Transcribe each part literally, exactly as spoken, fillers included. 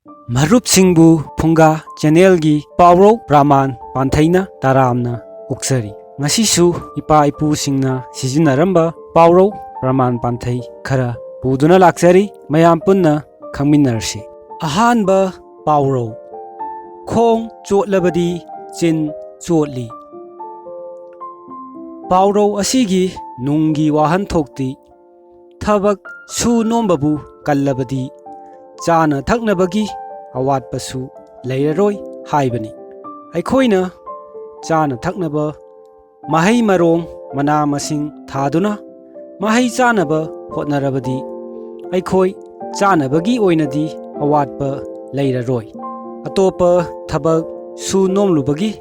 ꯃꯔꯨꯞꯁꯤꯡꯕꯨ ꯐꯨꯡꯒꯥ ꯆꯦꯅꯦꯜꯒꯤ ꯄꯥꯎꯔꯧ ꯄ꯭ꯔꯃꯥꯟ ꯄꯥꯟꯊꯩꯅ ꯇꯔꯥꯝꯅ ꯑꯣꯛꯆꯔꯤ꯫ ꯉꯁꯤꯁꯨ ꯏꯄꯥ ꯏꯄꯨꯁꯤꯡꯅ ꯁꯤꯖꯤꯟꯅꯔꯝꯕ ꯄꯥꯎꯔꯧ ꯄ꯭ꯔꯃꯥꯟ ꯄꯥꯟꯊꯩ ꯈꯔ ꯄꯨꯗꯨꯅ ꯂꯥꯛꯆꯔꯤ, ꯃꯌꯥꯝ ꯄꯨꯟꯅ ꯈꯪꯃꯤꯟꯅꯔꯁꯤ꯫ ꯑꯍꯥꯟꯕ ꯄꯥꯎꯔꯧ, ꯈꯣꯡ ꯆꯣꯠꯂꯕꯗꯤ ꯆꯤꯟ ꯆꯣꯠꯂꯤ꯫ ꯄꯥꯎꯔꯧ ꯑꯁꯤꯒꯤ ꯅꯨꯡꯒꯤ ꯋꯥꯍꯟꯊꯣꯛꯇꯤ, ꯊꯕꯛ ꯁꯨ ꯅꯣꯝꯕꯕꯨ ꯀꯜꯂꯕꯗꯤ ꯆꯥꯅ ꯊꯛꯅꯕꯒꯤ ꯑꯋꯥꯠꯄꯁꯨ ꯂꯩꯔꯔꯣꯏ ꯍꯥꯏꯕꯅꯤ꯫ ꯑꯩꯈꯣꯏꯅ ꯆꯥꯅ ꯊꯛꯅꯕ ꯃꯍꯩ ꯃꯔꯣꯡ, ꯃꯅꯥ ꯃꯁꯤꯡ ꯊꯥꯗꯨꯅ ꯃꯍꯩ ꯆꯥꯅꯕ ꯍꯣꯠꯅꯔꯕꯗꯤ ꯑꯩꯈꯣꯏ ꯆꯥꯅꯕꯒꯤ ꯑꯣꯏꯅꯗꯤ ꯑꯋꯥꯠꯄ ꯂꯩꯔꯔꯣꯏ꯫ ꯑꯇꯣꯞꯄ ꯊꯕꯛ ꯁꯨ ꯅꯣꯝꯂꯨꯕꯒꯤ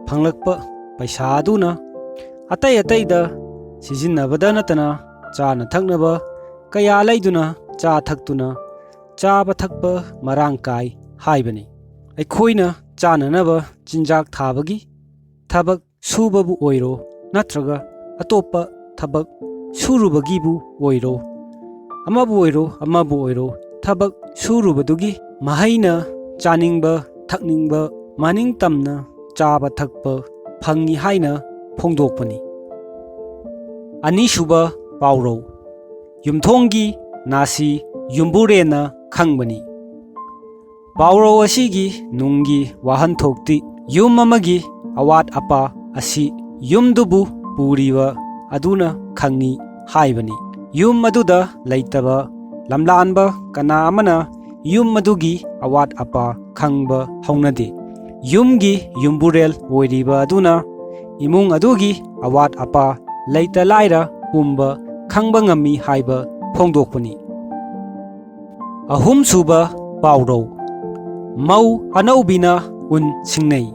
ꯐꯪꯂꯛꯄ ꯄꯩꯁꯥ ꯑꯗꯨꯅ ꯑꯇꯩ ꯑꯇꯩꯗ ꯁꯤꯖꯤꯟꯅꯕꯗ ꯅꯠꯇꯅ ꯆꯥꯅ ꯊꯛꯅꯕ ꯀꯌꯥ ꯂꯩꯗꯨꯅ ꯆꯥ ꯊꯛꯇꯨꯅ ꯆꯥꯕ ꯊꯛꯄ ꯃꯔꯥꯡ ꯀꯥꯏ ꯍꯥꯏꯕꯅꯤ꯫ ꯑꯩꯈꯣꯏꯅ ꯆꯥꯅꯅꯕ ꯆꯤꯟꯖꯥꯛ ꯊꯥꯕꯒꯤ ꯊꯕꯛ ꯁꯨꯕꯕꯨ ꯑꯣꯏꯔꯣ, ꯅꯠꯇ꯭ꯔꯒ ꯑꯇꯣꯞꯄ ꯊꯕꯛ ꯁꯨꯔꯨꯕꯒꯤꯕꯨ ꯑꯣꯏꯔꯣ, ꯑꯃꯕꯨ ꯑꯣꯏꯔꯣ, ꯑꯃꯕꯨ ꯑꯣꯏꯔꯣ, ꯊꯕꯛ ꯁꯨꯔꯨꯕꯗꯨꯒꯤ ꯃꯍꯩꯅ ꯆꯥꯅꯤꯡꯕ, ꯊꯛꯅꯤꯡꯕ, ꯃꯅꯤꯡ ꯇꯝꯅ ꯆꯥꯕ ꯊꯛꯄ ꯐꯪꯏ ꯍꯥꯏꯅ ꯐꯣꯡꯗꯣꯛꯄꯅꯤ꯫ ꯑꯅꯤꯁꯨꯕ ꯄꯥꯎꯔꯧ, ꯌꯨꯝꯊꯣꯡꯒꯤ ꯅꯥꯁꯤ ꯌꯨꯝꯕꯨꯔꯦꯟꯅ ꯈꯪꯕꯅꯤ꯫ ꯄꯥꯎꯔꯧ ꯑꯁꯤꯒꯤ ꯅꯨꯡꯒꯤ ꯋꯥꯍꯟꯊꯣꯛꯇꯤ, ꯌꯨꯝ ꯑꯃꯒꯤ ꯑꯋꯥꯠ ꯑꯄꯥ ꯑꯁꯤ ꯌꯨꯝꯗꯨꯕꯨ ꯄꯨꯔꯤꯕ ꯑꯗꯨꯅ ꯈꯪꯏ ꯍꯥꯏꯕꯅꯤ꯫ ꯌꯨꯝ ꯑꯗꯨꯗ ꯂꯩꯇꯕ ꯂꯝꯂꯥꯟꯕ ꯀꯅꯥ ꯑꯃꯅ ꯌꯨꯝ ꯑꯗꯨꯒꯤ ꯑꯋꯥꯠ ꯑꯄꯥ ꯈꯪꯕ ꯍꯧꯅꯗꯦ꯫ ꯌꯨꯝꯒꯤ ꯌꯨꯝꯕꯨꯔꯦꯜ ꯑꯣꯏꯔꯤꯕ ꯑꯗꯨꯅ ꯏꯃꯨꯡ ꯑꯗꯨꯒꯤ ꯑꯋꯥꯠ ꯑꯄꯥ, ꯂꯩꯇ ꯂꯥꯏꯔ ꯄꯨꯝꯕ ꯈꯪꯕ ꯉꯝꯃꯤ ꯍꯥꯏꯕ ꯐꯣꯡꯗꯣꯛꯄꯅꯤ꯫ ꯑꯍꯨꯝꯁꯨꯕ ꯄꯥꯎꯔꯧ, ꯃꯧ ꯑꯅꯧꯕꯤꯅ ꯎꯟ ꯁꯤꯡꯅꯩ꯫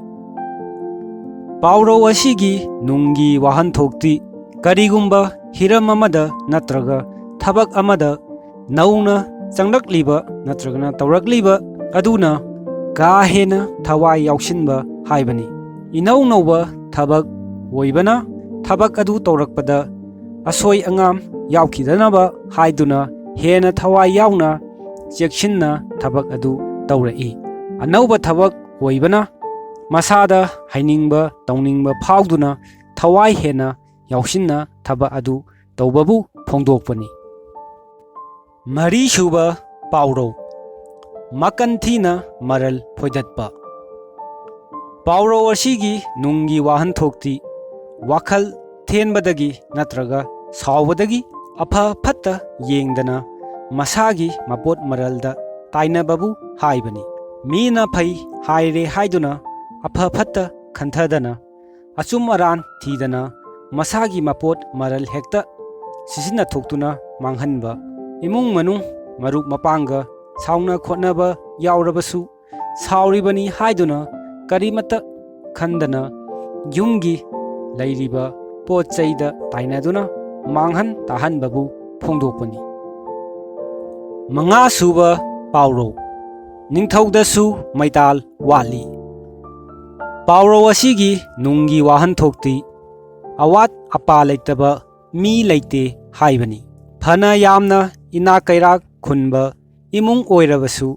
ꯄꯥꯎꯔꯧ ꯑꯁꯤꯒꯤ ꯅꯨꯡꯒꯤ ꯋꯥꯍꯟꯊꯣꯛꯇꯤ, ꯀꯔꯤꯒꯨꯝꯕ ꯍꯤꯔꯝ ꯑꯃꯗ ꯅꯠꯇ꯭ꯔꯒ ꯊꯕꯛ ꯑꯃꯗ ꯅꯧꯅ ꯆꯪꯂꯛꯂꯤꯕ ꯅꯠꯇ꯭ꯔꯒꯅ ꯇꯧꯔꯛꯂꯤꯕ ꯑꯗꯨꯅ ꯀꯥ ꯍꯦꯟꯅ ꯊꯋꯥꯏ ꯌꯥꯎꯁꯤꯟꯕ ꯍꯥꯏꯕꯅꯤ꯫ ꯏꯅꯧ ꯅꯧꯕ ꯊꯕꯛ ꯑꯣꯏꯕꯅ ꯊꯕꯛ ꯑꯗꯨ ꯇꯧꯔꯛꯄꯗ ꯑꯁꯣꯏ ꯑꯉꯥꯝ ꯌꯥꯎꯈꯤꯗꯅꯕ ꯍꯥꯏꯗꯨꯅ ꯍꯦꯟꯅ ꯊꯋꯥꯏ ꯌꯥꯎꯅ ꯆꯦꯛꯁꯤꯟꯅ ꯊꯕꯛ ꯑꯗꯨ ꯇꯧꯔꯛꯏ꯫ ꯑꯅꯧꯕ ꯊꯕꯛ ꯑꯣꯏꯕꯅ ꯃꯁꯥꯗ ꯍꯩꯅꯤꯡꯕ ꯇꯧꯅꯤꯡꯕ ꯐꯥꯎꯗꯨꯅ ꯊꯋꯥꯏ ꯍꯦꯟꯅ ꯌꯥꯎꯁꯤꯟꯅ ꯊꯕꯛ ꯑꯗꯨ ꯇꯧꯕꯕꯨ ꯐꯣꯡꯗꯣꯛꯄꯅꯤ꯫ ꯃꯔꯤꯁꯨꯕ ꯄꯥꯎꯔꯧ, ꯃꯀꯟ ꯊꯤꯅ ꯃꯔꯜ ꯐꯣꯏꯗꯠꯄ꯫ ꯄꯥꯎꯔꯧ ꯑꯁꯤꯒꯤ ꯅꯨꯡꯒꯤ ꯋꯥꯍꯟꯊꯣꯛꯇꯤ ꯋꯥꯈꯜ ꯊꯦꯟꯕꯗꯒꯤ ꯅꯠꯇ꯭ꯔꯒ ꯁꯥꯎꯕꯗꯒꯤ ꯑꯐ ꯐꯠꯇ ꯌꯦꯡꯗꯅ ꯃꯁꯥꯒꯤ ꯃꯄꯣꯠ ꯃꯔꯜꯗ ꯇꯥꯏꯅꯕꯕꯨ ꯍꯥꯏꯕꯅꯤ꯫ ꯃꯤꯅ ꯐꯩ ꯍꯥꯏꯔꯦ ꯍꯥꯏꯗꯨꯅ ꯑꯐ ꯐꯠꯇ ꯈꯟꯊꯗꯅ ꯑꯆꯨꯝ ꯑꯔꯥꯟ ꯊꯤꯗꯅ ꯃꯁꯥꯒꯤ ꯃꯄꯣꯠ ꯃꯔꯜ ꯍꯦꯛꯇ ꯁꯤꯖꯤꯟꯅꯊꯣꯛꯇꯨꯅ ꯃꯥꯡꯍꯟꯕ, ꯏꯃꯨꯡ ꯃꯅꯨꯡ ꯃꯔꯨꯞ ꯃꯄꯥꯡꯒ ꯁꯥꯎꯅ ꯈꯣꯠꯅꯕ ꯌꯥꯎꯔꯕꯁꯨ ꯁꯥꯎꯔꯤꯕꯅꯤ ꯍꯥꯏꯗꯨꯅ ꯀꯔꯤꯃꯠꯇ ꯈꯟꯗꯅ ꯌꯨꯝꯒꯤ ꯂꯩꯔꯤꯕ ꯄꯣꯠ ꯆꯩꯗ ꯇꯥꯏꯅꯗꯨꯅ ꯃꯥꯡꯍꯟ ꯇꯥꯍꯟꯕꯕꯨ ꯐꯣꯡꯗꯣꯛꯄꯅꯤ꯫ ꯃꯉꯥ ꯁꯨꯕ ꯄꯥꯎꯔꯧ, ꯅꯤꯡꯊꯧꯗꯁꯨ ꯃꯩꯇꯥꯜ ꯋꯥꯠꯂꯤ꯫ ꯄꯥꯎꯔꯧ ꯑꯁꯤꯒꯤ ꯅꯨꯡꯒꯤ ꯋꯥꯍꯟꯊꯣꯛꯇꯤ ꯑꯋꯥꯠ ꯑꯄꯥ ꯂꯩꯇꯕ ꯃꯤ ꯂꯩꯇꯦ ꯍꯥꯏꯕꯅꯤ꯫ ꯐꯅ ꯌꯥꯝꯅ ꯏꯅꯥꯛ ꯀꯩꯔꯥꯛ ꯈꯨꯟꯕ ꯏꯃꯨꯡ ꯑꯣꯏꯔꯕꯁꯨ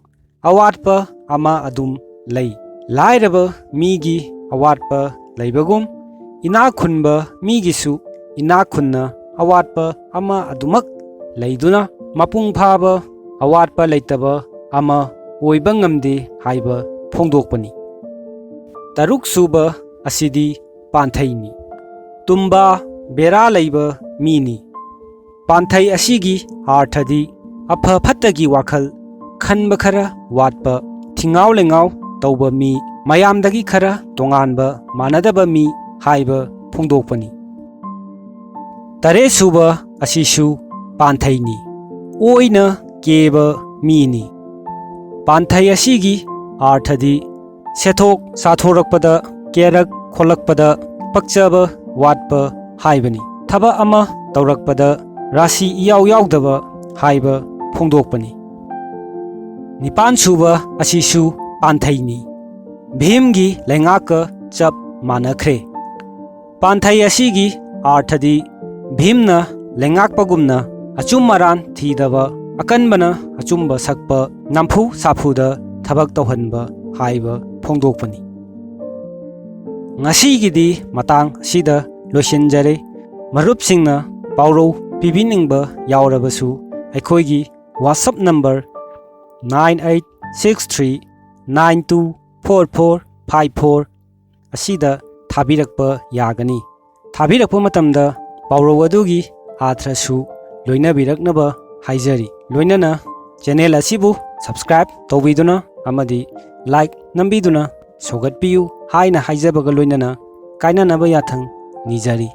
ꯑꯋꯥꯠꯄ ꯑꯃ ꯑꯗꯨꯝ ꯂꯩ꯫ ꯂꯥꯏꯔꯕ ꯃꯤꯒꯤ ꯑꯋꯥꯠꯄ ꯂꯩꯕꯒꯨꯝ ꯏꯅꯥꯛ ꯈꯨꯟꯕ ꯃꯤꯒꯤꯁꯨ ꯏꯅꯥꯛ ꯈꯨꯟꯅ ꯑꯋꯥꯠꯄ ꯑꯃ ꯑꯗꯨꯃꯛ ꯂꯩꯗꯨꯅ ꯃꯄꯨꯡ ꯐꯥꯕ ꯑꯋꯥꯠꯄ ꯂꯩꯇꯕ ꯑꯃ ꯑꯣꯏꯕ ꯉꯝꯗꯦ ꯍꯥꯏꯕ ꯐꯣꯡꯗꯣꯛꯄꯅꯤ꯫ ꯇꯔꯨꯛ ꯁꯨꯕ ꯑꯁꯤꯗꯤ ꯄꯥꯟꯊꯩꯅꯤ꯫ ꯇꯨꯝꯕ ꯕꯦꯔꯥ ꯂꯩꯕ ꯃꯤꯅꯤ꯫ ꯄꯥꯟꯊꯩ ꯑꯁꯤꯒꯤ ꯑꯥꯔꯊꯗꯤ ꯑꯐ ꯐꯠꯇꯒꯤ ꯋꯥꯈꯜ ꯈꯟꯕ ꯈꯔ ꯋꯥꯠꯄ, ꯊꯤꯉꯥꯎ ꯂꯩꯉꯥꯎ ꯇꯧꯕ ꯃꯤ, ꯃꯌꯥꯝꯗꯒꯤ ꯈꯔ ꯇꯣꯉꯥꯟꯕ ꯃꯥꯟꯅꯗꯕ ꯃꯤ ꯍꯥꯏꯕ ꯐꯣꯡꯗꯣꯛꯄꯅꯤ꯫ ꯇꯔꯦꯠ ꯁꯨꯕ ꯑꯁꯤꯁꯨ ꯄꯥꯟꯊꯩꯅꯤ꯫ ꯑꯣꯏꯅ ꯀꯦꯕ ꯃꯤꯅꯤ꯫ ꯄꯥꯟꯊꯩ ꯑꯁꯤꯒꯤ ꯑꯥꯔꯊꯗꯤ ꯁꯦꯊꯣꯛ ꯁꯥꯊꯣꯔꯛꯄꯗ, ꯀꯦꯔꯛ ꯈꯣꯠꯂꯛꯄꯗ ꯄꯛꯆꯕ ꯋꯥꯠꯄ ꯍꯥꯏꯕꯅꯤ꯫ ꯊꯕꯛ ꯑꯃ ꯇꯧꯔꯛꯄꯗ ꯔꯥꯁꯤ ꯏꯌꯥꯎ ꯌꯥꯎꯗꯕ ꯍꯥꯏꯕ ꯐꯣꯡꯗꯣꯛꯄꯅꯤ꯫ ꯅꯤꯄꯥꯟ ꯁꯨꯕ ꯑꯁꯤꯁꯨ ꯄꯥꯟꯊꯩꯅꯤ꯫ ꯚꯤꯝꯒꯤ ꯂꯩꯉꯥꯛꯀ ꯆꯞ ꯃꯥꯟꯅꯈ꯭ꯔꯦ꯫ ꯄꯥꯟꯊꯩ ꯑꯁꯤꯒꯤ ꯑꯥꯔꯊꯗꯤ ꯚꯤꯝꯅ ꯂꯩꯉꯥꯛꯄꯒꯨꯝꯅ ꯑꯆꯨꯝ ꯑꯔꯥꯟ ꯊꯤꯗꯕ, ꯑꯀꯟꯕꯅ ꯑꯆꯨꯝꯕ ꯁꯛꯄ, ꯅꯝꯐꯨ ꯁꯥꯐꯨꯗ ꯊꯕꯛ ꯇꯧꯍꯟꯕ ꯍꯥꯏꯕ ꯐꯣꯡꯗꯣꯛꯄꯅꯤ꯫ ꯉꯁꯤꯒꯤꯗꯤ ꯃꯇꯥꯡ ꯑꯁꯤꯗ ꯂꯣꯏꯁꯤꯟꯖꯔꯦ꯫ ꯃꯔꯨꯞꯁꯤꯡꯅ ꯄꯥꯎꯔꯧ ꯄꯤꯕꯤꯅꯤꯡꯕ ꯌꯥꯎꯔꯕꯁꯨ ꯑꯩꯈꯣꯏꯒꯤ WhatsApp number nine eight six three nine two four four five four ꯑꯁꯤꯗ ꯊꯥꯕꯤꯔꯛꯄ ꯌꯥꯒꯅꯤ꯫ ꯊꯥꯕꯤꯔꯛꯄ ꯃꯇꯝꯗ ꯄꯥꯎꯔꯧ ꯑꯗꯨꯒꯤ ꯑꯥꯊ꯭ꯔꯁꯨ ꯂꯣꯏꯅꯕꯤꯔꯛꯅꯕ ꯍꯥꯏꯖꯔꯤ꯫ ꯂꯣꯏꯅꯅ channel ꯑꯁꯤꯕꯨ subscribe ꯇꯧꯕꯤꯗꯨꯅ ꯑꯃꯗꯤ like ꯅꯝꯕꯤꯗꯨꯅ ꯁꯧꯒꯠꯄꯤꯌꯨ ꯍꯥꯏꯅ ꯍꯥꯏꯖꯕꯒ ꯂꯣꯏꯅꯅ ꯀꯥꯏꯅꯅꯕ ꯌꯥꯊꯪ ꯅꯤꯖꯔꯤ꯫